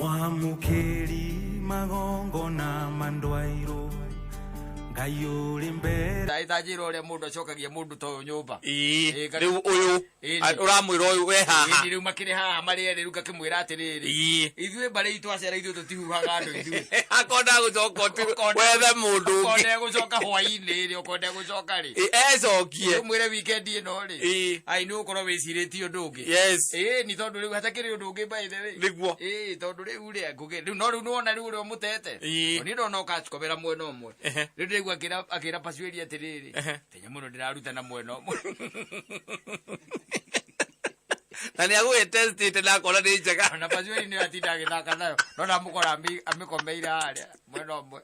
Mwamũkĩri magongona mandwairwo Ngai ũrĩ mbere. Ndagĩtanjĩra ũrĩa mũndũ acokagia mũndũ ta ũyũ nyũmba. Ĩĩ, Ĩĩ, rĩu ũyũ Ĩĩ, ũramwĩra ũyũ we haha. Ĩĩ, rĩu makĩrĩ haha marĩ erĩ rĩu ngakĩmwĩra atĩrĩrĩ. Ĩĩ. Ithuĩ mbarĩ itũ aciara ithuĩ tũtihuhaga andũ ithuĩ. Akonda gũcoka wethe mũndũ ũngĩ. Okonda gũcoka hwaĩ-inĩ rĩ, okonda gũcoka rĩ. Ĩĩ, ecokie. Ũmwĩre weekend ĩno rĩ. Ĩĩ. Ai nĩ ũgũkorwo wĩcirĩtie ũndũ ũngĩ. Yes. Ĩĩ, ni tondũ rĩu hatakĩrĩ ũndũ ũngĩ by the way. Nĩguo. Ĩĩ, tondũ rĩu rĩ, ngũgĩ rĩu no rĩu nĩwona rĩu ũrĩa ũmũtete. Ĩĩ. Niĩ ndona ũkacikomera mwena ũmwe. Ehe. Rĩu ndĩraigua akĩra Pasueli atĩrĩrĩ. Ehe. Tenya mũno ndĩraruta na mwena ũmwe. Na nĩ agũgĩtestĩte na akona nĩ njega. Ona Pasueli nĩyo atinda agĩthaka nayo. No ndamũkora amĩkomeire harĩa mwena ũmwe.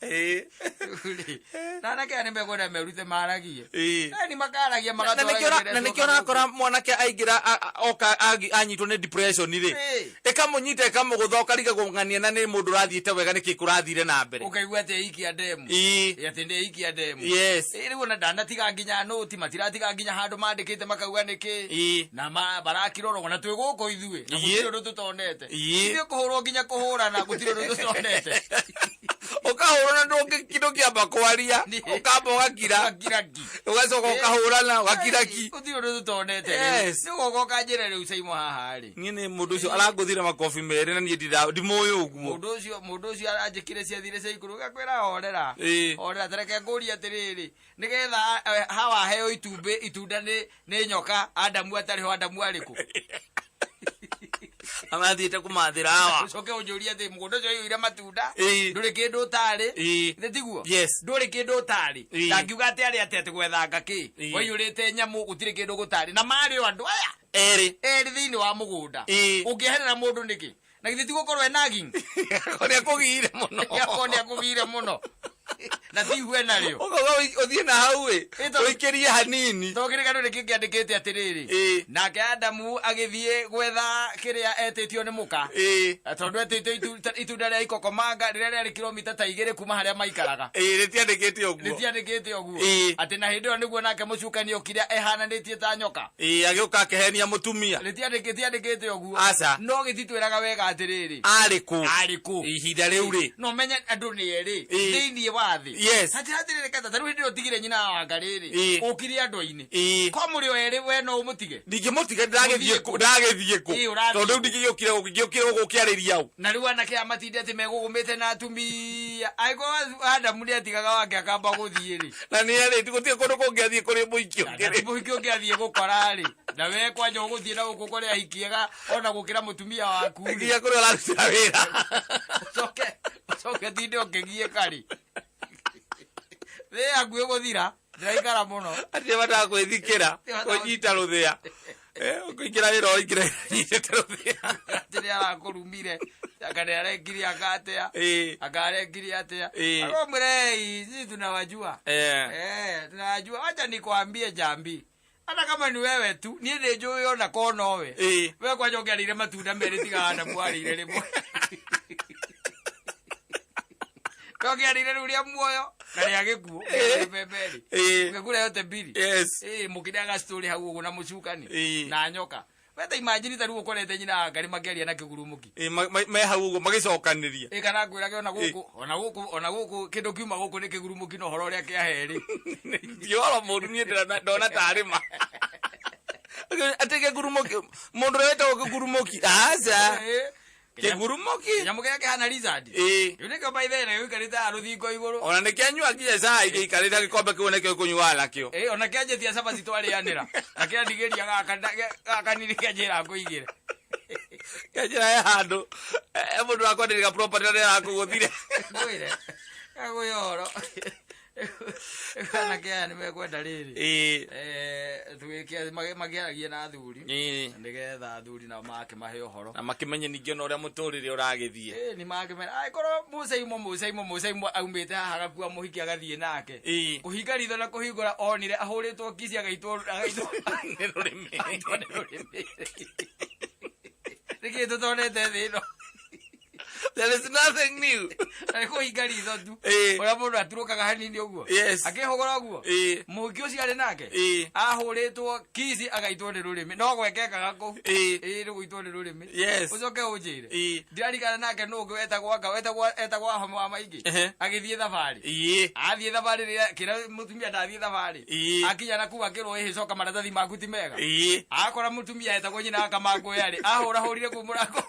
Ĩĩ. Rĩu rĩ, na anake aya nĩmekwenda merute maragie. Ĩĩ. Ni makaragia Na nĩkĩo magatwara na nĩkĩo ũrakora mwanake aingĩra oka anyitwo nĩ depression rĩ, Ĩĩ. ĩkamũnyita ĩkamũgũtha ũkarigagwo ng'ania na nĩ mũndũ ũrathiĩte wega nĩkĩ kũrathire na mbere. Ũkaigua atĩ eikia ndemu. Ĩĩ. Atĩ nĩ eikia ndemu. Yes. Ĩĩ, rĩu ona ndanatiga nginya nũti matiratiga nginya handũ mandĩkĩte makauga nĩkĩ. Ĩĩ. Na marakirorwo na twĩ gũkũ ithuĩ na Ĩĩ. gũtirĩ ũndũ tũtonete. Ĩĩ. Ithuĩ kũhũrwo nginya kũhũrana gũtirĩ ũndũ tũtonete. Ũkahũrwo na ndũngĩamba kwaria, Nĩ. ũkamba ũgakira, Ũgakira ngi. ũgacoka ũkahũrana ũgakira ki. Gũtirĩ ũndũ tũtonete rĩu. Yes. Rĩu ũgoka ũkanjĩra rĩu Saimo haha rĩ. Niĩ nĩ mũndũ ũcio arangũthire makobi merĩ na niĩ ndimũĩ ũguo. Mũndũ ũcio aranjĩkire ciathire cia ikũrũ gakwĩra horera. Ĩĩ. Horera tareke ngũrie atĩrĩrĩ nĩgetha Hawa aheo itumbĩ itunda nĩ nyoka Adamu atarĩ ho Adamu arĩ kũ? Amathiĩte kũmathĩra hawa. Ũcoke ũnjũrie atĩ mũgũnda ũcio ũiyũire matunda Ĩĩ. ndũrĩ kĩndũ ũtarĩ. Ĩĩ. Nĩ tiguo? Yes. Ndũrĩ kĩndũ ũtarĩ. Ĩĩ. Ndangiuga atĩ arĩ atĩ atĩ gwethanga kĩ. Ĩĩ. Waiyũrĩte nyamũ gũtirĩ kĩndũ gũtarĩ na marĩ o andũ aya Erĩ. erĩ thĩinĩ wa mũgũnda. Ĩĩ. Ũngĩeherera mũndũ nĩkĩ? Na githĩ ti gũkorwo e nagging? Kũrĩa kũgire mũno. Akorwo nĩ akũgire mũno. Na ti ihue narĩo. Ũkauga ũthiĩ na hau ĩ, Ĩ, tondũ- ũikĩrie hanini. Tondũ kĩrĩkanĩro nĩkĩo kĩandĩkĩte atĩrĩrĩ. Ĩĩ. Nake Adamu agĩthiĩ gwetha kĩrĩa etĩtio nĩ mũka. Ĩĩ. Tondũ etĩtio itunda rĩa ikokomanga rĩrĩa rĩarĩ kilomita ta 2 kuma harĩa maikaraga. Ĩĩ, rĩtiandĩkĩte ũguo. Rĩtiandĩkĩte ũguo. Ĩĩ. Atĩ na hĩndĩ ĩyo nĩguo nake mũcukani okire ehananĩtie ta nyoka. Ĩĩ, agĩũka akĩhenia mũtumia. Rĩtiandĩkĩte ũguo. Aca. No gĩtitwĩraga wega atĩrĩrĩ. Arĩ kũ? Arĩ kũ? Ihinda rĩu rĩ. No menye andũ nĩ erĩ Ĩĩ. thĩinĩ wa thĩ. Yes. Atĩ atĩrĩrĩ kata ta rĩu hĩndĩ ĩyo ũtigire nyina wa Wanga rĩrĩ. Ĩĩ. Ũkire andũ-inĩ. Ĩĩ. Ko mũrĩ o erĩ we no ũmũtige? Ndingĩmũtiga ndagĩthiĩ Ũthiĩ kũ? Ndagĩthiĩ kũ? Ĩĩ, ũrathiĩ Tondũ rĩu kũ? ndingĩgĩũkire gũkũ, ingĩũkire gũkũ ũkĩarĩria ũ? Na rĩu anake aya matinde atĩ megũgũmĩte na atumia. Angĩkorwo Adamu nĩ atigaga wake akamba gũthiĩ rĩ. Na nĩ erĩ, gũtirĩ kũndũ kũngĩ athiĩ kũrĩ mũhiki Na ũngĩ ti rĩ. mũhiki ũngĩ athiĩ gũkora rĩ. Na we kwanja ũgũthiĩ na gũkũ ũkore ahiki ega ona gũkĩra mũtumia waku rĩ. Nginya kũrĩa ũrarutĩra wĩra. Ũcoke tinde ũkĩgiĩka rĩ. Thĩ hakuhĩ gũthira. Ndĩraikara mũno. Atirĩ bata wa gwĩthikĩra, kũnyita rũthĩa. Ũkũingĩra wĩra ũingĩre nyitĩte rũthĩa. Atĩ nĩ arakũrumire. Anga nĩ arekire anga atĩa. Ĩĩ. Anga arekire atĩa. Ĩĩ. Akamwĩra, "Ei, sisi tunawajua." Tunawajua. Wacha nikwambie jambi. Hata kama ni wewe tu, niĩ nĩ njũĩ ona ko nowe. Ĩĩ. We kwanja ũngĩarĩire matunda merĩ tiga Adamu arĩire rĩmwe. We ũngĩarĩire rĩu rĩa muoyo na rĩa gĩkuũ, ũngĩarĩire merĩ. Ĩĩ. Ũngĩkura yote mbiri. Yes. Ĩĩ, mũkĩrĩaga story hau ũguo na mũcukani Ĩĩ. na nyoka. We ta imagine ta rĩu ũkorete nyina wa Ngarĩ makĩaria na kĩgurumũki. Ĩĩ, me hau ũguo magĩcokanĩria. Ĩĩ, kana ngwĩrage ona gũkũ, ona gũkũ, ona gũkũ kĩndũ kiuma gũkũ nĩ kĩgurumũki na ũhoro ũrĩa kĩaherĩ. Ti ũhoro mũũru niĩ ndona tarĩ ma. Atĩ kĩgurumũki, mũndũ ũrĩa wĩtagwo kĩgurumũki, aca. Ĩĩ. Kĩgurumũki? Kĩnyamũ kĩrĩa kĩhana lizard. Ĩĩ. Rĩu nĩkĩo by the way gĩikarĩte haha rũthingo igũrũ. Ona nĩ kĩanyua nginya cai gĩikarĩte gĩkombe kĩu nĩkĩo kũnyuaga nakĩo. Ĩĩ, ona kĩanjĩtia cabaci twarĩanĩra. Na kĩandigĩria gaka nini kĩanjĩra ngũigĩre. Kĩanjĩra he handũ, mũndũ wakwenderia property na nĩ arakũgũthire. Ngwĩre, ngwĩre ũhoro. Anake aya nĩ mekwenda rĩrĩ. Ĩĩ. Tũgĩkĩa makĩaragia na athuri. Ĩĩ. Nĩgetha athuri nao makĩmahe ũhoro. Na makĩmenye ningĩ ona ũrĩa mũtũrĩre ũragĩthiĩ. Ĩĩ, nĩ makĩmera. Angĩkorwo Mũcaimo aumĩte haha agakua mũhiki agathiĩ nake. Ĩĩ. Kũhinga ritho na kũhingũra onire ahũrĩtwo kici agaitwo agaitwo Nĩ rũrĩmĩ. Agaitwo nĩ rũrĩmĩ. Nĩkĩ tũtonete thĩ ĩno? There is nothing new. Na kũhinga ritho tu. Ĩĩ. Ũrĩa mũndũ aturũkaga hanini ũguo. Yes. Akĩhũgũra ũguo. Ĩĩ. Mũhiki ũcio arĩ nake. Ĩĩ. Ahũrĩtwo kici agaitwo nĩ rũrĩmĩ. No gwekekaga kũu. Ĩĩ. Ĩĩ nĩ gũitwo nĩ rũrĩmĩ. Yes. Ũcoke ũnjĩre. Ĩĩ. Ndirarigana nake nũ ũngĩ wetagwo anga wetagwo etagwo Ahoma wa Maingĩ. Ehe. Agĩthiĩ thabarĩ. Ĩĩ. Athiĩ thabarĩ rĩrĩa kĩra mũtumia ndathiĩ thabarĩ. Ĩĩ. Akinya na kuu akĩrwo ĩhĩ coka maratathi maku ti mega. Ĩĩ. Akora mũtumia etagwo nyina wa Kamangũ yarĩ ahũrahũrire kuu mũrango.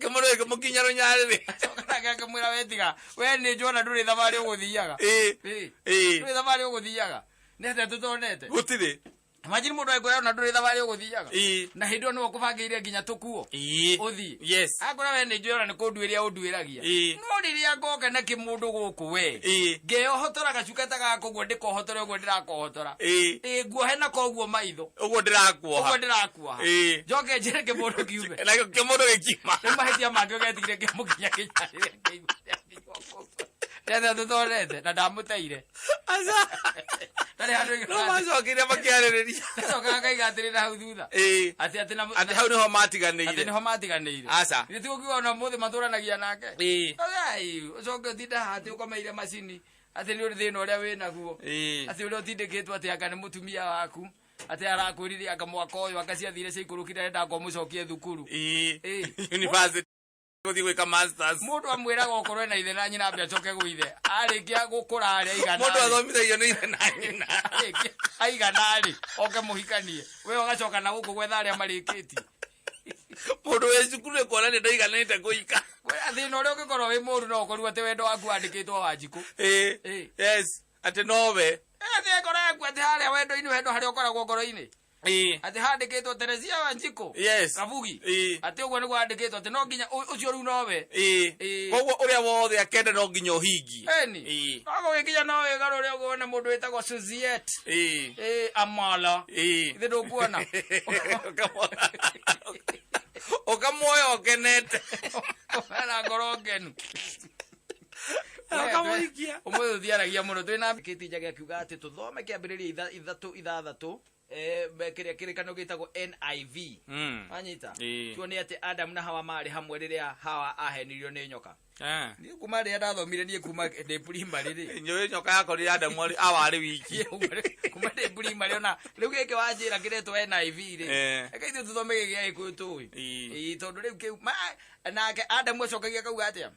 Kĩmũndũ gĩkĩmũkinya rũnyarĩrĩ. Acoka nake akĩmwĩra we tiga we nĩ njona ndũrĩ thabarĩ ũgũthiaga. Ĩĩ. Ĩĩ. Ĩĩ. Ndũrĩ thabarĩ ũgũthiaga. Nĩ atĩa tũtonete. Gũtirĩ. Imagine mũndũ angĩkwĩra ona ndũrĩ thabarĩ ũgũthiaga. Ĩĩ. Na hĩndĩ ĩyo nĩwe ũkũbangĩire nginya tũkuo. Ĩĩ. Ũthiĩ. Yes. Akora we nĩ njũĩ ona nĩ kũnduĩria ũnduĩragia. Ĩĩ. No rĩrĩa ngoka na kĩmũndũ gũkũ we. Ĩĩ. Ngeyohotora gacuka ta gaka ũguo ndĩkohotore ũguo ndĩrakohotora. Ĩĩ. Ĩĩ nguohe nako ũguo maitho. Ũguo ndĩrakuoha. Ũguo ndĩrakuoha. Ĩĩ. Njoke njĩre kĩmũndũ kiume. Nakĩo kĩmũndũ gĩkiuma. Rĩu mahĩtia make ũgetigire kĩmũkinya kĩnyarĩre kĩigua tũtonete na ndamũteire. Aca. Ndarĩ handũ No macokire makĩarĩrĩria. Acokaga akaiga atĩrĩ na hau thutha. Ĩĩ. Atĩ atĩ na Atĩ hau nĩho atĩ matiganĩire. nĩho matiganĩire. Aca. Githĩ ti gũkiuga ona ũmũthĩ matũranagia nake. Ĩĩ. Ai, ũcoke ũtinde haha atĩ ũkomeire macini atĩ nĩ ũrĩ thĩna ũrĩa wĩ naguo. Ĩĩ. Atĩ ũrĩa ũtindĩkĩtwo atĩ anga nĩ mũtumia waku atĩ arakwĩrire anga mwaka ũyũ anga ciathire ciaikũrũkire arenda anga ũmũcokie thukuru. Ĩĩ. Ĩĩ. University gũthiĩ gwĩka masters. Mũndũ amwĩraga okorwo ena ithe na nyina ambe acoke gwĩ ithe arĩkia gũkũra arĩ aigana Mũndũ rĩ, athomithagio nĩ ithe na nyina. arĩkia aigana rĩ oke mũhikanie we ũgacoka na gũkũ gwetha arĩa marĩkĩtie. Mũndũ wĩ cukuru nĩ kuonania ndaiganĩte kũika. Kwĩna thĩna ũrĩa ũngĩkorwo wĩ mũũru no ũkorwo atĩ wendo waku wandĩkĩtwo Wanjikũ. Ĩĩ. Ĩĩ. Yes. Atĩ nowe. Atĩ ngoro yaku atĩ harĩa wendo-inĩ wendo harĩa ũkoragwo ngoro-inĩ Ĩĩ. atĩ handĩkĩtwo Teresia Wanjikũ Yes. Kabugi Ĩĩ. atĩ ũguo nĩguo handĩkĩtwo atĩ no nginya ũcio rĩu nowe. Ĩĩ. Ĩĩ. Koguo ũrĩa wothe akenda no nginya ũhingie. Ĩni. Ĩĩ. No gũgĩkinya no wĩgarũre ũguo wone mũndũ wĩtagwo Suziet. Ĩĩ. Ĩĩ Amala. Ĩĩ. Ithe ndũkuona. Ũkamuoya ũkenete. Wena ngoro ngenu. Ũkamũhikia. Ũmũthĩ tũtiaragia mũno twĩna kĩtinja gĩakiuga atĩ tũthome kĩambĩrĩria ithatũ ithathatũ kĩrĩa kĩrĩkanĩro gĩtagwo NIV. Wanyita? Ĩĩ. Tuone atĩ Adam na Hawa marĩ hamwe rĩrĩa Hawa ahenirio nĩ nyoka. Niĩ kuma rĩrĩa ndathomire niĩ kuma ndĩ primary rĩ. Njũĩ nyoka yakorire Adamu arĩ awa arĩ wiki. Kuma ndĩ primary ona rĩu gĩkĩ wanjĩra kĩretwo NIV rĩ. Eh. Reke ithuĩ tũthome gĩkĩ gĩa Gĩkũyũ tũĩ. Ĩĩ. Ĩĩ tondũ rĩu kĩu nake Adamu acokagia akauga atĩa?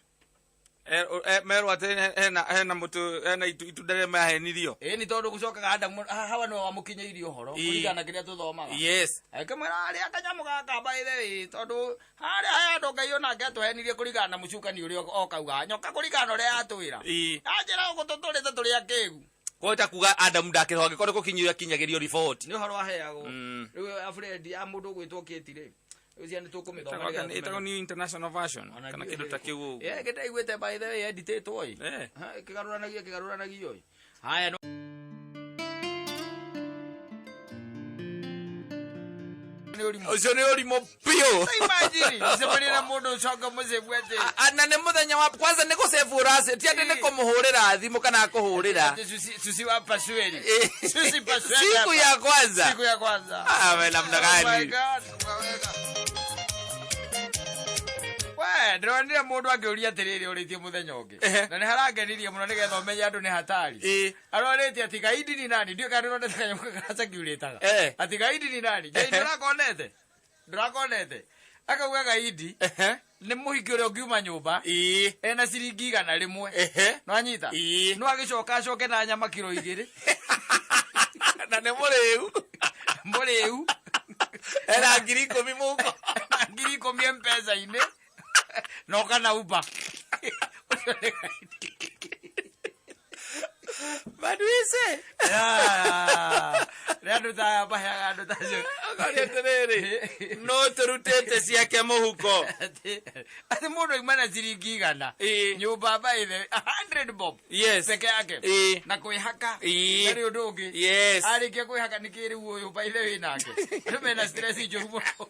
Merwo atĩ hena mũtũ hena itunda rĩrĩa mahenirio. Ĩĩ nĩ tondũ gũcokaga Adamu Hawa nĩwe wamũkinyĩirie ũhoro Ĩĩ. kũringana na kĩrĩa tũthomaga. Yes. Akĩmwĩra harĩa kanyamũ gaka by the way tondũ harĩa he andũ Ngai onake atũhenirie kũringana na mũcukani ũrĩa okauga nyoka kũringana na ũrĩa yatwĩra. Ĩĩ. Anjĩra ũguo tũtũrĩte tũrĩ akĩgu. Koguo ta kuga Adamu ndakĩrĩ ho angĩkorwo nĩ gũkinyĩrio akinyagĩrio riboti. Nĩ ũhoro aheagwo. Mm. Rĩu Alfred ya mũndũ ũgwĩtwo Kate rĩ. Rĩu ciana tũkũmĩthoma nĩgetha Ĩtagwo tũmenye. New International Version Ona kana ndiũĩ kĩndũ ta nĩ kĩu ĩrĩkũ. ũguo. Ĩĩ kĩndaiguĩte by the way editĩtwo ĩ. Eh. Ha, Kĩgarũranagio kĩgarũranagio ĩ. Haya no nĩ ũrimũ. Ũcio nĩ ũrimũ biũ. Imagine, ũcemanie na mũndũ ũcoke mũcebu atĩ Na nĩ mũthenya wa kwanza nĩ gũcebu ũrace ti atĩ nĩ kũmũhũrĩra thimũ kana kũhũrĩra. atĩ susi wa pasueli. Susi pasueli. Siku ya kwanza. Siku ya kwanza. Ah, we namna Oh my gani? God. We, ndĩronire mũndũ akĩũria atĩrĩrĩ ũrĩtie mũthenya ũngĩ. Ehe. Na nĩ harangenirie mũno nĩgetha ũmenye andũ nĩ hatari. Ĩĩ. Arorĩtie ati gaidi ni nani? Ndiũĩ kana ndĩronete kanyamũ karacangurĩtaga. Eh. Ati gaidi ni nani? Jai ndũrakonete? Ndũrakonete? Akauga gaidi Ehe. nĩ mũhiki ũrĩa ũngiuma nyũmba Ĩĩ. ena ciringi 100. Ehe. Nĩwanyita? Ĩĩ. No agĩcoka acoke na nyama kiro 2. Na nĩ mũrĩu. Mũrĩu. Ena 10,000 mũhuko. Na 10,000 M-Pesa-inĩ. Na ũka na Uber. Ũcio nĩ gaidi. But we say. Rĩ andũ ta aya maheaga andũ ta acio. Akaria atĩrĩrĩ, no tũrutĩte ciake mũhuko. Atĩ mũndũ auma na ciringi 100. Ĩĩ. Nyũmba by the 100 bob. Yes. Peke yake. Ĩĩ. Na kwĩhaka. Ĩĩ. Ndarĩ ũndũ ũngĩ. Yes. Arĩkia kwĩhaka nĩkĩ rĩu ũyũ by the way nake. Andũ mena stress njũru mũno.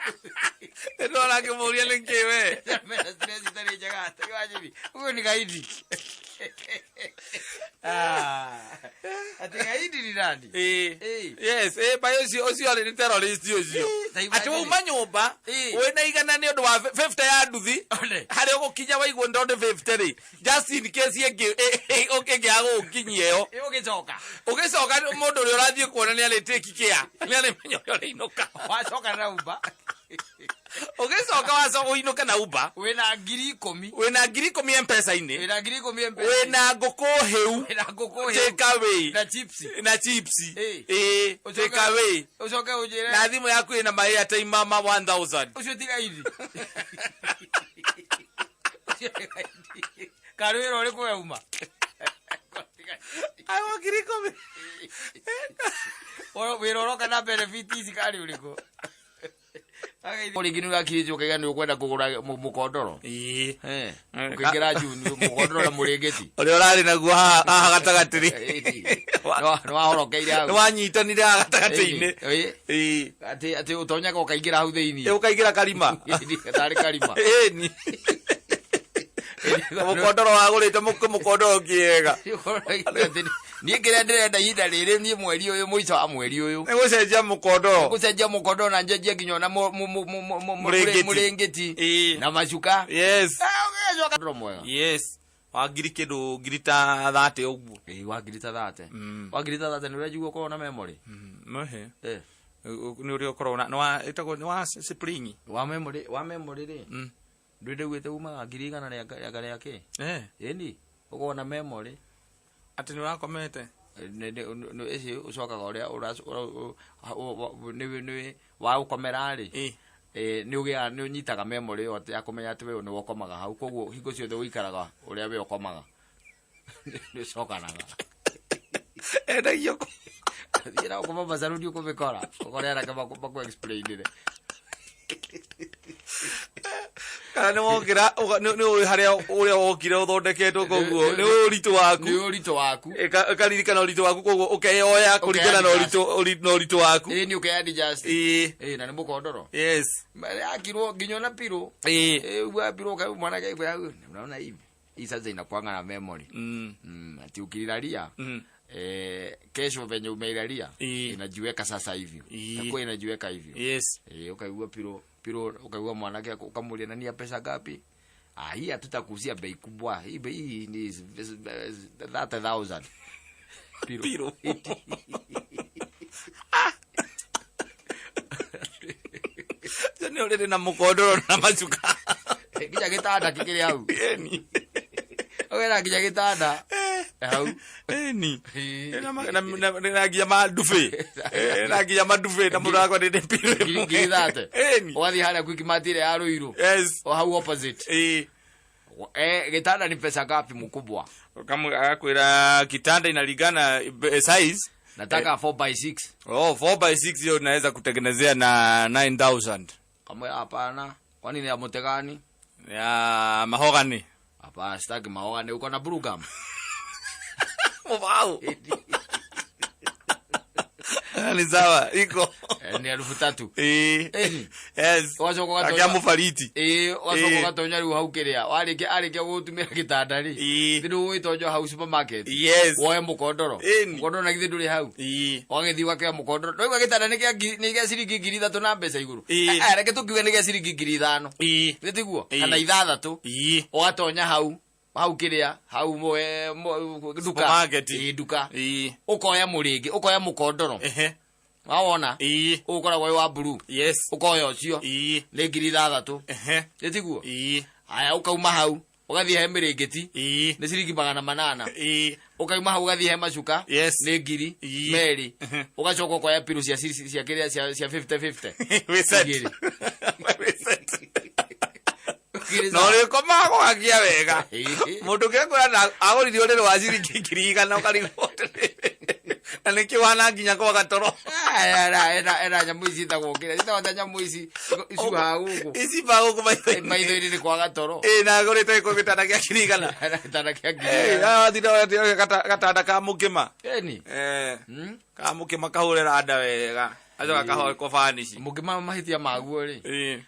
Nĩndona akĩmũria nĩkĩ we. Mena stress itarĩ njega. Imagine. Ũyũ nĩ gaidi. Ah. Ati gaidi ni nani? Ĩĩ. Ĩĩ. Yes, ĩĩ, bai ũcio ũcio arĩ nĩ terrorist ũcio. Ĩĩ, ta Atĩ imagine. wauma nyũmba Ĩĩ. wĩna igana nĩ ũndũ wa 50 ya nduthi One. harĩa ũgũkinya waigua ndonde 50 rĩ, just in case ĩngĩ ĩngĩaga gũgũkinyia ĩyo. Ĩ ũgĩcoka. Ũgĩcoka mũndũ ũrĩa ũrathiĩ kuona nĩ arĩ take care, nĩ arĩmenya ũrĩa ũrainũka. Wacoka na Uber. Ũgĩcoka wacoka ũinũke na Uber Wĩna 10,000. wĩna 10,000 M-Pesa-inĩ, Wĩna 10,000 M-Pesa. wĩna ngũkũ hĩu Wĩna ngũkũ hĩu. take away Na chips. na chips. Ĩĩ. Ĩĩ, Ũcoke- take away. Ũcoke ũnjĩre. Na thimũ yaku ĩna ma airtime ma 1000. Ũcio ti gaidi. Ũcio ti gaidi. Karĩ wĩra ũrĩkũ we uma? Ai, wa 10,000. Wĩra ũroka na benefit ici karĩ ũrĩkũ? Rĩngĩ nĩ ũrakirĩte ũkaiga nĩ ũkwenda kũgũra mũkondoro. Ĩĩ. Eh, ũkĩingĩra June mũkondoro na mũrĩngĩti. Ũrĩa ũrarĩ naguo haha haha gatagatĩ rĩ. Nĩ wahorokeire hau. Nĩ wanyitanire haha gatagatĩ-inĩ. Ĩĩ. Ĩĩ. Atĩ atĩ ũtonyaga ũkaingĩra hau thĩinĩ. Ĩ, ũkaingĩra karima. Tarĩ karima. Ĩni. Mũkondoro wagũrĩte mũkondoro kĩega. Niĩ kĩrĩa ndĩrenda ihinda rĩrĩ niĩ mweri ũyũ mũico wa mweri ũyũ. Nĩ gũcenjia mũkondoro. Gũcenjia mũkondoro na njenjie nginya ona Mũrĩngĩti. mũrĩngĩti. Ĩĩ. Na macuka. Yes. Eh, ũgĩcoka mũkondoro mwega. Yes. Wa ngiri kĩndũ ngiri ta 30 ũguo. Ĩĩ, wa ngiri ta 30. Wa ngiri ta 30 nĩ ũrĩa ũkoragwo na memory. Mũhe. Eh. Nĩ ũrĩa ũkoragwo na nĩ wa ĩtagwo nĩ wa spring. Wa memory, wa memory rĩ. Mm. Ndũĩ ndaiguĩte umaga 100,000 rĩa kĩ? Eh. Ĩni, ũkoragwo na memory. Atĩ nĩ ũrakomete. Ici ũcokaga ũrĩa nĩ wa ũkomera rĩ. Ĩĩ. Nĩ ũgĩaga nĩ ũnyitaga memory ĩyo atĩ ya kũmenya atĩ we nĩ wokomaga hau koguo hingo ciothe ũikaraga ũrĩa we ũkomaga. Nĩ ũcokanaga. Endagio kũ? Thiĩ na ũkoma macaruni ũkũmĩkora ũkore anake makũ explainĩre. Kana nĩ wokĩra nĩ ũĩ harĩa ũrĩa wokire ũthondeketwo koguo nĩ ũĩ ũritũ waku. Nĩ ũritũ waku. Ĩkaririkana ũritũ waku koguo ũkeyoya kũringana na ũritũ na ũritũ waku. Ĩĩ nĩ ũkeadjust. Ĩĩ. Ĩĩ na nĩ mũkondoro. Yes. Yakirwo nginya ona pillow. Ĩĩ. Eh, ugua pillow kau mwanake kwa unaona hivi. Hii sasa inakuanga na memory. Mm. Ati ukililalia Mm. Kesho venye umeilalia Ii. inajiweka sasa hivyo. Ii. Itakuwa inajiweka hivyo. Yes. Ukaigua pilo pilo ukaigua mwanake ukamuulia nani ya pesa ngapi? Ah, hii hatutakuuzia bei kubwa. Hii bei hii ni 30,000. Pilo. Pilo. Ũcio nĩ ũrĩrĩ na mũkondoro na macuka. Nginya gĩtanda kĩkĩrĩ hau. Ĩni. Ũgera nginya gĩtanda. Hau. Ĩni. Na nginya mandubĩ. Na nginya mandubĩ na mũndũ akwa ndĩ pilo. 30,000. Ĩni. Ũgathiĩ harĩa Quickmart ĩrĩa ya Ruiru. Yes. O hau opposite. Ĩĩ. Gĩtanda ni pesa ngapi mkubwa? Kama agakwĩra kitanda inalingana size. Nataka 4 by 6. Oh, 4 by 6 hiyo naweza kutengenezea na 9000. Kamwe hapana. Kwani ni ya mutegani? Ya mahogany. Hapana, sitaki mahogany. Uko na Brugam. Mubao. Ni sawa, iko. Ni 3,000. Eh. Ĩni. Yes. Ũgacoka ũgatonya. Akia mũbariti. Ĩĩ, ũgacoka Ĩĩ. ũgatonya rĩu hau kĩrĩa. Warĩkia arĩkia gũgũtumĩra gĩtanda rĩ. Ĩĩ. Githĩ ndũgũgĩtonya hau supermarket. Yes. Woe mũkondoro. Ĩni. Mũkondoro na githĩ ndũrĩ hau. Ĩĩ. Ũgagĩthiĩ ũgakĩoya mũkondoro. Ndwaigua gĩtanda nĩ kĩa nĩ gĩa ciringi 3,000 na mbeca igũrũ. Ĩĩ. Aya, reke tũkiuge nĩ gĩa ciringi 5,000. Ĩĩ. Githĩ tiguo? Ĩĩ. Kana 6,000. Ĩĩ. Ũgatonya hau hau kĩrĩa hau nduka. Supermarket. Ĩĩ, nduka. Ĩĩ. Ũkoya mũrĩngĩ, ũkoya mũkondoro. Ehe. Wawona? Ĩĩ. Ũyũ ũkoragwo wĩ wa blue. Yes. Ũkoya ũcio. Ĩĩ. Nĩ 6,000. Ehe. Nĩ tiguo? Ĩĩ. Haya, ũkauma hau ũgathiĩ he mĩrĩngĩti Ĩĩ. nĩ ciringi 800. Ĩĩ. Ũkauma hau ũgathiĩ he macuka Yes. nĩ ngiri Ĩĩ. merĩ. Ehe. Ũgacoka ũkoya piru cia cia kĩrĩa cia 50 50. Wĩ set. Igĩrĩ. Wĩ set. Ngiri Na ũrĩkomaga gũgakia wega. Ĩĩ. Mũndũ kĩakũra na agũrire ũrĩrĩ wa ciringi 100,000 ũkarigwo atĩrĩrĩ. Na nĩkĩo wana nginya kwaga toro. Ena nyamũ ici ciĩtagwo kĩrĩa ciĩtagwo ta nyamũ ici icuhaga gũkũ. Ici ba gũkũ maitho-inĩ. Maitho-inĩ nĩ kwaga toro. Ĩĩ, na agũrĩte gĩtanda kĩa 100,000. Ena gĩtanda kĩa Ĩĩ, 100,000. athire gatanda ka mũkĩma. Ĩni. Eh. Ka mũkĩma kahũre randa wega. Acoka kahokwo banici. Mũkĩma mahĩtia maguo rĩ. Ĩĩ.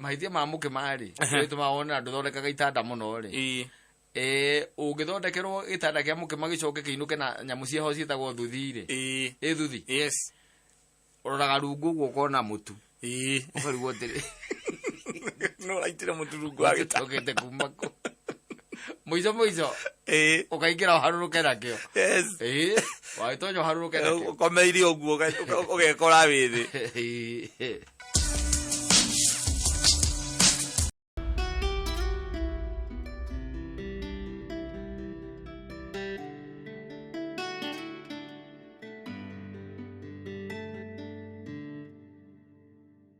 Mahĩtia ma mũkĩma rĩ, gĩtũmaga wone na ndũthondekaga itanda mũno rĩ. Ĩĩ. Ũngĩthondekerwo gĩtanda kĩa mũkĩma gĩcoke kĩinũke na nyamũ ciaho ciĩtagwo thuthi-rĩ, ĩ thuthi, ũroraga rungu ũguo ũkona mũtu, ũkarigwo atĩrĩ, No ũraitire mũtu rungu wa gĩtanda. Ũcokete kuma kũ? Mũico mũico ũkaingĩra ũharũrũke nakĩo. Ĩ wagĩtonya ũharũrũke nakĩo. Ũkomeire ũguo ũgekora wĩ thĩ.